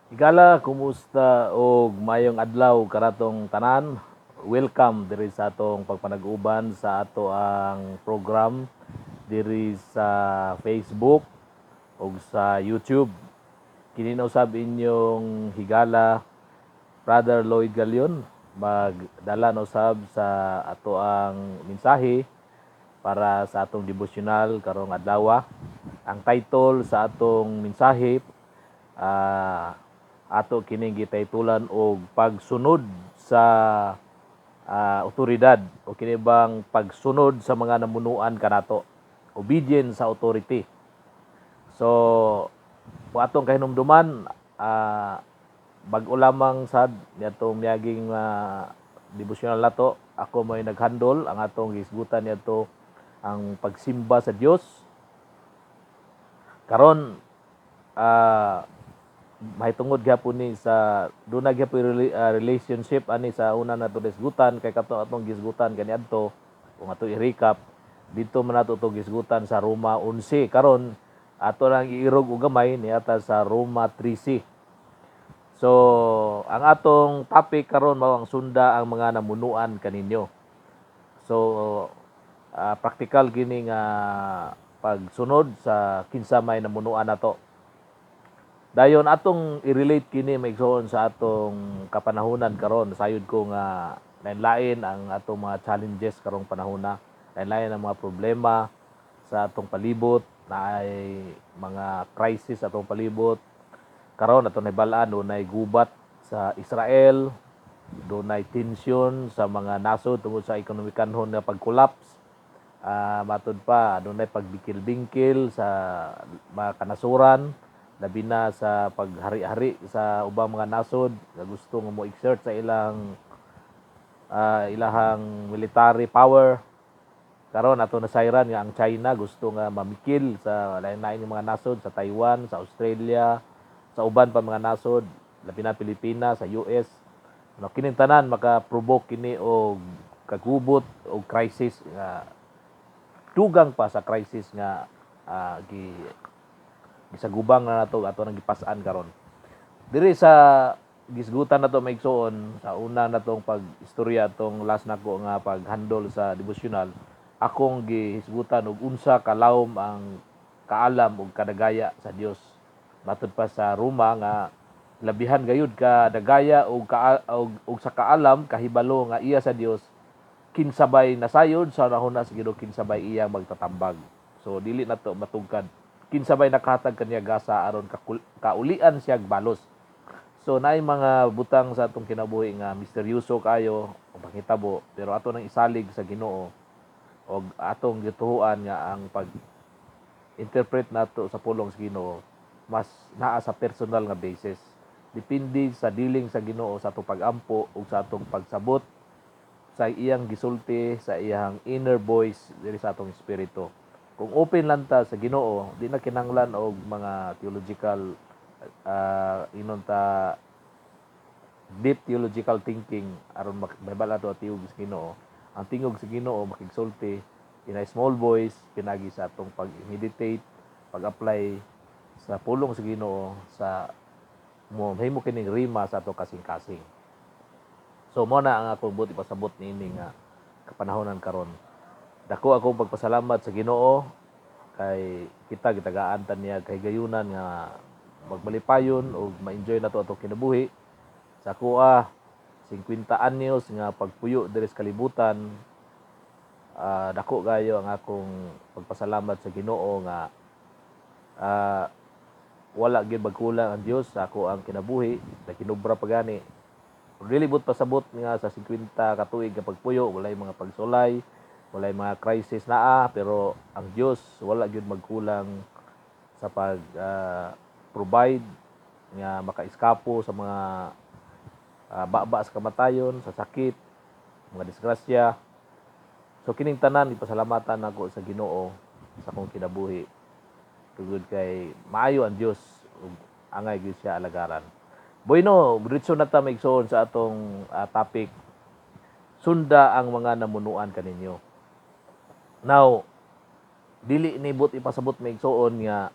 Higala, kumusta og maayong adlaw kanatong tanan. Welcome diri sa atong pagpanag-uban sa ato ang program diri sa Facebook ug sa YouTube. Kini na usab inyong higala, Brother Lloyd Galion, magdala na usab sa ato ang mensahe para sa atong devotional karong adlaw. Ang title sa atong mensahe, ato kining gitaytulan og pagsunod sa otoridad o kini bang pagsunod sa mga namunuan kanato, obedience sa authority. So kung atong kahinumduman, bag-o lamang sad niadtong miaging devotional nato, ako may naghandol. Ang atong gisgutan niadto ang pagsimba sa Dios. Karon, mahitungod gyapon ni sa duna gyapon relationship ani sa una nato disgutan, kay kato atong gisgutan kaniadto, kung ato i-recap, dito man nato to gisgutan sa Roma 11. Karon ato lang iirog og gamay niata sa Roma 13. So ang atong topic karon mao ang sunda ang mga namunuan kaninyo. So practical kini nga pagsunod sa kinsa may namunuan nato. Dayon atong i-relate kini, maigsoon, sa atong kapanahunan karon. Sayod ko nga lain-lain ang atong mga challenges karong panahona. Lain-lain ang mga problema sa atong palibot, naay mga crisis sa atong palibot. Karon ato nahibal-an dunay gubat sa Israel, dunay tension sa mga nasod tungod sa ekonomikanhon nga pag-collapse. Matud pa dunay pagbikil-bingkil sa mga kanasuran, labi na sa paghari-hari sa ubang mga nasod nga gusto nga mo exert sa ilang ilahang military power. Karon ato nasayran nga ang China gusto nga mamikil sa lain-lain nga mga nasod, sa Taiwan, sa Australia, sa uban pa mga nasod, labi na Pilipinas, sa US. No, kining tanan maka-provoke kini og kagubot og crisis nga dugang pa sa crisis nga gi gisagubang na nato, ato nang gipas-an karon. Diri sa gisgutan nato, maigsoon, sa una natong pag-istorya atong last nako nga paghandol sa devotional, akong gihisgutan og unsa kalawom ang kaalam ug kadagaya sa Dios. Matud pa sa Roma nga labihan gayud ka dagaya og sa kaalam kahibalo nga iya sa Dios, kinsabay nasayod sa hunahuna sa Ginoo, kinsabay iyang magtatambag. So dili nato matugkad kinsabay nakahatag kaniya gasa aron kaulian siya balos. So naay mga butang sa atong kinabuhi nga misteryoso kayo o panghitabo, pero ato nang isalig sa Ginoo og atong gituohan nga ang pag interpret nato sa pulong sa Ginoo mas naa sa personal nga basis. Depende sa dealing sa Ginoo sa atong pagampo ug sa atong pagsabot sa iyang gisulti sa iyang inner voice diri sa atong espiritu. Kung open lang ta sa Ginoo, di na kinahanglan og mga theological inon ta deep theological thinking aron mahibal ato ang tingog sa Ginoo. Ang tingog sa Ginoo makigsulti in a small voice pinagi sa atong pag-meditate, pag-apply sa pulong sa Ginoo sa mo mahimo kining rhema sa atong kasing-kasing. So mo na ang akong buot ipasabot niini nga kapanahonan karon. Dako akong pagpasalamat sa Ginoo kay kita gitagaan ta niya kahigayunan nga magmalipayon ug ma-enjoy nato atong kinabuhi. Sa akoa 50 anyos nga pagpuyo diri sa kalibutan, dako kayo ang akong pagpasalamat sa Ginoo nga wala gyud magkulang ang Dios sa ako ang kinabuhi, nakinubra pa gani. Dili buot pasabot nga sa 50 ka tuig nga pagpuyo walay mga pagsulay, walay mga crisis naa, pero ang Dios wala gyud magkulang sa pag provide nga makaiskapo sa mga baba sa kamatayon, sa sakit, mga disgrasya. So kining tanan ipasalamatan nako sa Ginoo sa akong kinabuhi. Tungod kay maayo ang Dios ug angay gyud siya alagaran. Bueno, diretso na ta, maigsoon, sa atong topic: sunda ang mga namunuan kaninyo. Now, dili ni buot ipasabot, maigsoon, nga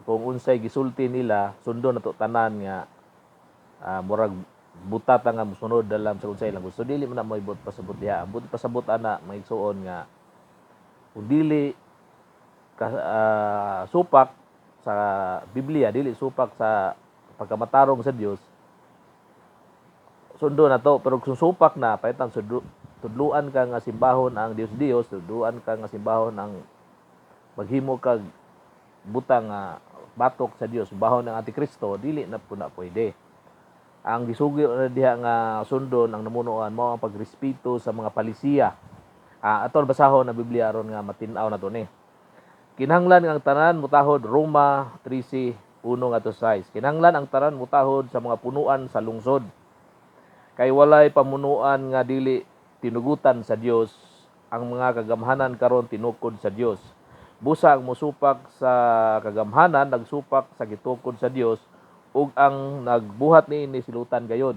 kung unsay gisulti nila sundon nato tanan nga Murag buta ta nga mosunod na lang sa unsay ilang gusto. Dili man na mo'y buot pasabot diha. Ang buot pasabot ana, mga igsuon, nga kung dili ka, supak sa Biblia, dili supak sa pagkamatarong sa Dios, sundo na to. Pero kung supak na, paitan tudluan ka nga simbahon ang Dios Dios, tudluan ka nga simbahon ang maghimo kag butang nga batok sa Dios, simbahon ang Antikristo, dili na po na pwede. Ang gisugi na diha nga sundon ang namunuan mao ang pagrespeto sa mga palisiya. Ato basahon ang Biblia aron nga matin-aw na to ni. Kinahanglan ang tanan mutahod, Roma 13:1 ngadto 6. Kinahanglan ang tanan mutahod sa mga punuan sa lungsod. Kay walay pamunuan nga dili tinugutan sa Dios, ang mga kagamhanan karon tinukod sa Dios. Busa ang musupak sa kagamhanan nagsupak sa gitukod sa Dios ug ang nagbuhat niini silutan gayod.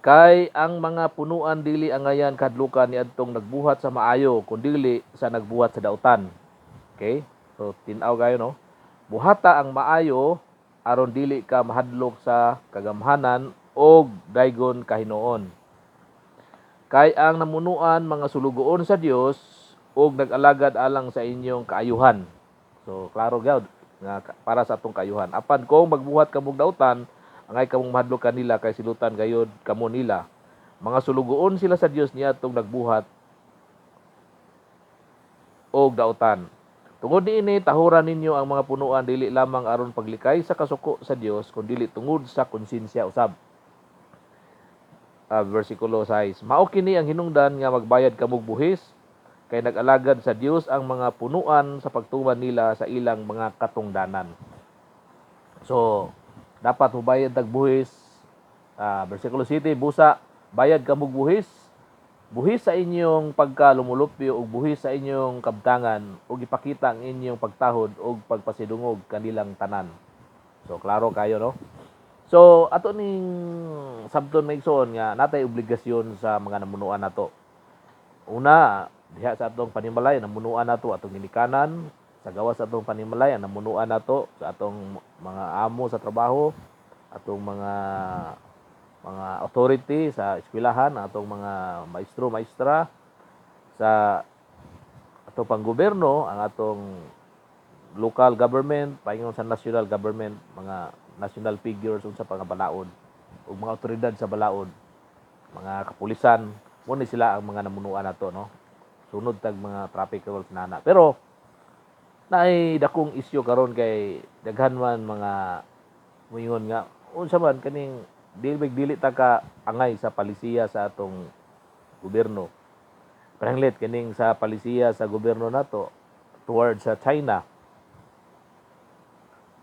Kay ang mga punuan dili angayan kahadlukan niadtong nagbuhat sa maayo, kundili sa nagbuhat sa dautan. Okay? So tin-aw kayo, no? Buhata ang maayo aron dili ka mahadlok sa kagamhanan og daygon kahinuon. Kay ang namunuan mga sulugoon sa Dios ug nag-alagad alang sa inyong kaayuhan. So klaro gyud nga para sa atong kaayuhan. Apan kung magbuhat kamog dautan, angay kamong mahadlok kanila kay silutan gayod kamo nila. Mga sulugoon sila sa Dios niadtong nagbuhat og dautan. Tungod niini, tahuran ninyo ang mga punuan dili lamang aron paglikay sa kasuko sa Dios kundili tungod sa konsensya usab. Versikulo 6. Mao kini ang hinungdan nga magbayad kamog buhis kay nag-alagad sa Dios ang mga punuan sa pagtuman nila sa ilang mga katungdanan. So, dapat mobayad tag buhis. Versikulo 7, busa bayad kamog buhis, buhis sa inyong pagkalumulupyo ug buhis sa inyong kabtangan ug ipakita ang inyong pagtahod ug pagpasidungog kanilang tanan. So klaro kayo, no? So ato ning sabton, mga igsoon, nga natay obligasyon sa mga namunuan nato. Una, diha sa atong panimalay, namunuan nato atong ginikanan, sa gawas sa atong panimalay, ang namunuan nato sa atong mga amo sa trabaho, atong mga authority sa eskwelahan, atong mga maestro, maestra, sa atong panggobyerno, ang atong local government, paingon sa national government, mga national figures unsa pa nga balaod ug mga otoridad sa balaod, mga kapulisan, mo ni sila ang mga namunuan nato, no? Sunod tag mga traffic rules nana. Pero naay dakong isyu karon kay daghan man mga muingon nga unsa man kaning dili dili ta ka angay sa palisiya sa atong gobyerno. Pananglit kining sa palisiya sa gobyerno nato towards sa China.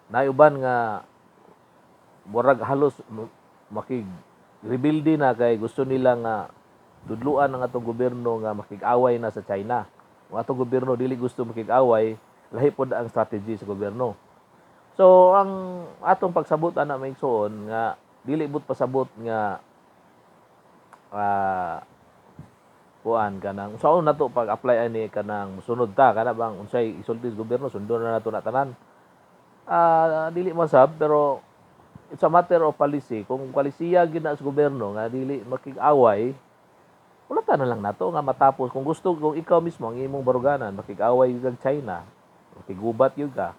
Naay uban nga murag halos makig rebelde na kay gusto nila nga tudluan ang atong gobyerno nga makig-away na sa China. Kung atong gobyerno dili gusto makig-away, lahi pod ang strategy sa gobyerno. So ang atong pagsabot ana, mga igsoon, nga dili but pasabot nga kuan kanang saon nato pag-apply ani, kanang musunod ta kana bang unsay isulti sa gobyerno, sundon na nato na tanan. Dili man sab, pero it's a matter of policy. Kung palisiya gyud na sa gobyerno nga dili makig-away, wala ta na lang nato nga matapos. Kung gusto, kung ikaw mismo ang imong baruganan makig-away kag China, makigubat gyud ka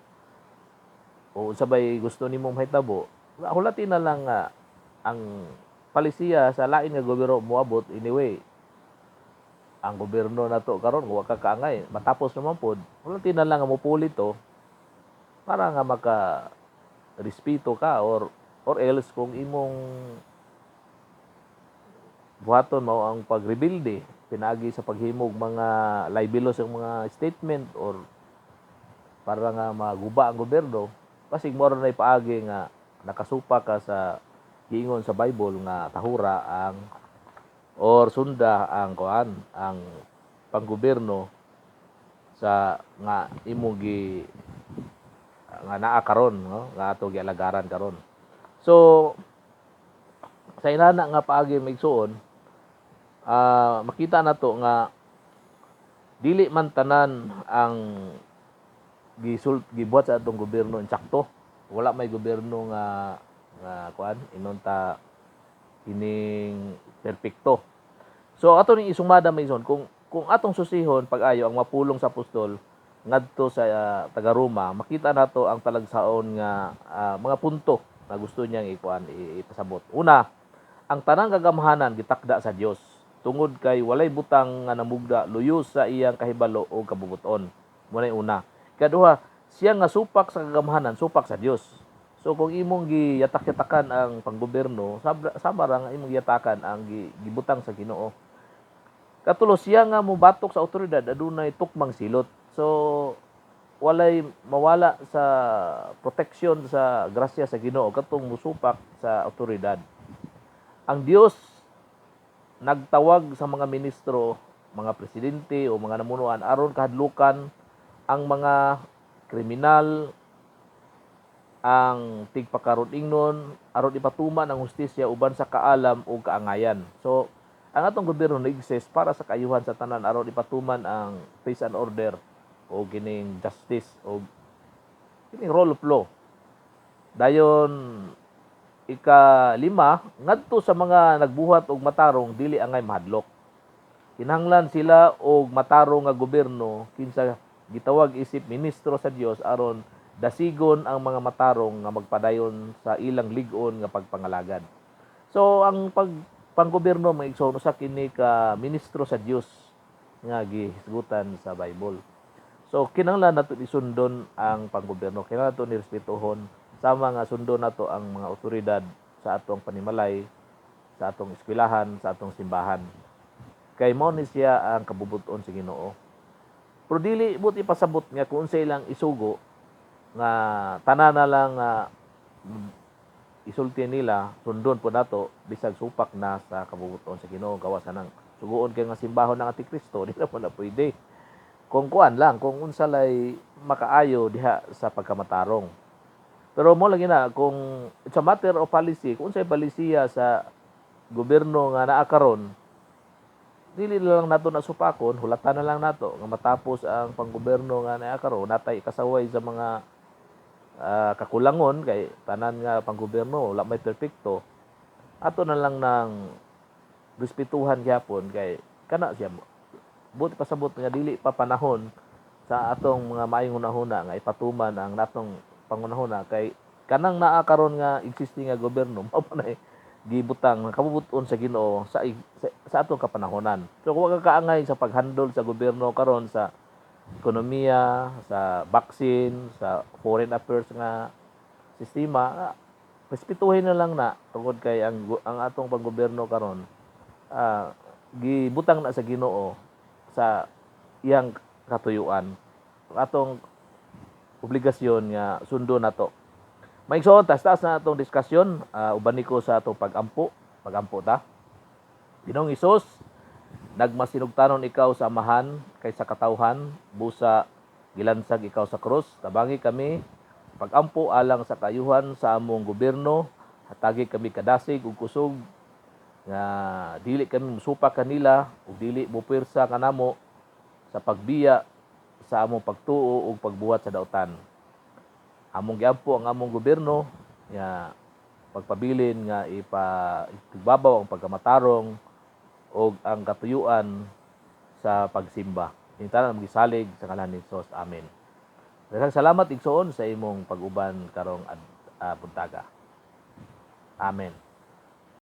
o unsa bay gusto nimong mahitabo, hulati na lang nga ang palisiya sa lain nga gobyerno moabot. Anyway, ang gobyerno nato karon wa ka kaangay, matapos naman pod. Hulati na lang nga mopuli to para nga maka respeto ka or else kung imong buhaton mao ang pagrebelde pinaagi sa paghimog mga libelos ang mga statement or para nga maguba ang gobyerno, basig mo na paagi nga nakasupa ka sa giingon sa Bible nga tahura ang or sunda ang kuan, ang panggobyerno sa nga imong gi nga naa karon, no, nga ato gialagaran karon. So sa inana nga paagi, mga igsuon, makita nato nga dili man tanan ang gibuhat sa atong gobyerno insakto. Wala may gobyerno nga Nga kuan, ingon ta kining perpekto. So ato ning isumada, mga igsoon, kung atong susihon pag-ayo ang mapulong sa apostol ngadto sa taga Roma, makita nato ang talagsaon nga mga punto na gusto niyang ikuan, ipasabot. Una, ang tanang kagamhanan gitakda sa Dios tungod kay walay butang nga namugda luyo sa iyang kahibalo o kabubuton. Mao una. Ikaduha, siya nga supak sa kagamhanan, supak sa Dios. So kung imong giyatak-yatakan ang panggobyerno, sama ra nga imong giyatakan ang gibutang sa Ginoo. Katulo, siya nga mobatok sa otoridad adunay tukmang silot. So walay mawala sa protection sa grasya sa Ginoo katong musupak sa otoridad. Ang Dios nagtawag sa mga ministro, mga presidente o mga namunuan aron kahadlukan ang mga kriminal, ang tigpakaron ingnon, aron ipatuman ang hustisya uban sa kaalam o kaangayan. So ang atong gobyerno nag-exist para sa kaayuhan sa tanan, aron ipatuman ang peace and order o kining justice o kining rule of law. Dayon, ika-lima, ngadto sa mga nagbuhat og matarong, dili angay mahadlok. Kinahanglan sila og matarong nga gobyerno kinsa gitawag isip ministro sa Dios aron dasigon ang mga matarong nga magpadayon sa ilang lig-on nga pagpangalagad. So ang pag panggobyerno, mga igsoon, usa kini ka ministro sa Dios nga gihisgutan sa Bible. So kinahanglan nato isundon ang panggobyerno, kinahanglan nato ni respetuhon sama nga sundon nato ang mga otoridad sa atong panimalay, sa atong eskwelahan, sa atong simbahan. Kay mao ni siya ang kabubuton sa Ginoo. Pero dili buot ipasabot nga kung unsay ilang isugo nga tanan na lang nga isulti nila, sundon po nato bisag supak na sa kabubuton sa Ginoo. Gawas nang suguon kay nga simbahon ng Antikristo, di na po na pwede. Kung kuan lang, kung unsa lay makaayo diha sa pagkamatarong. Pero mo lagi na kung it's a matter of policy, kung unsay palisiya sa gobyerno nga naa karon, dili na lang nato na supakon, hulatan na lang nato nga matapos ang panggobyerno nga naa karon, natay kasaway sa mga kakulangon, kay tanan nga panggobyerno wala may perpekto. Ato na lang nang respetuhan gyapon kay kana siya buot pasabot nga dili pa panahon sa atong mga maayong hunahuna nga ipatuman ang natong pangunahuna, kay kanang naa karon nga existing nga gobyerno, mao pa na gibutang kabubuton sa Ginoo sa atong kapanahonan. So kung wa ka kaangay sa paghandle sa gobyerno karon sa ekonomiya, sa vaccine, sa foreign affairs nga sistema, respetuhin na lang na tungod kay ang atong panggobyerno karon gibutang na sa Ginoo sa iyang katuyuan. Atong obligasyon nga sundo nato. Mga igsoon, taas na atong diskusyon, uban ko sa atong pag-ampo, pag-ampo ta. Ginoong Hesus, nagmasinugtanon ikaw sa Amahan kaysa katawhan, busa gilansag ikaw sa krus. Tabangi kami pag-ampo alang sa kaayuhan sa among gobyerno, hatagi kami kadasig ug kusog nga dili kami musupak kanila ug dili mupwersa kanamo sa pagbiya sa among pagtuo ug pagbuhat sa dautan. Among giampo ang among gobyerno nga pagpabilin nga ibabaw ang pagkamatarong ug ang katuyuan sa pagsimba. Ini tanan gisalig sa ngalan ni Jesus. Amen. Daghang salamat, igsoon, sa imong pag-uban karong buntaga. Amen.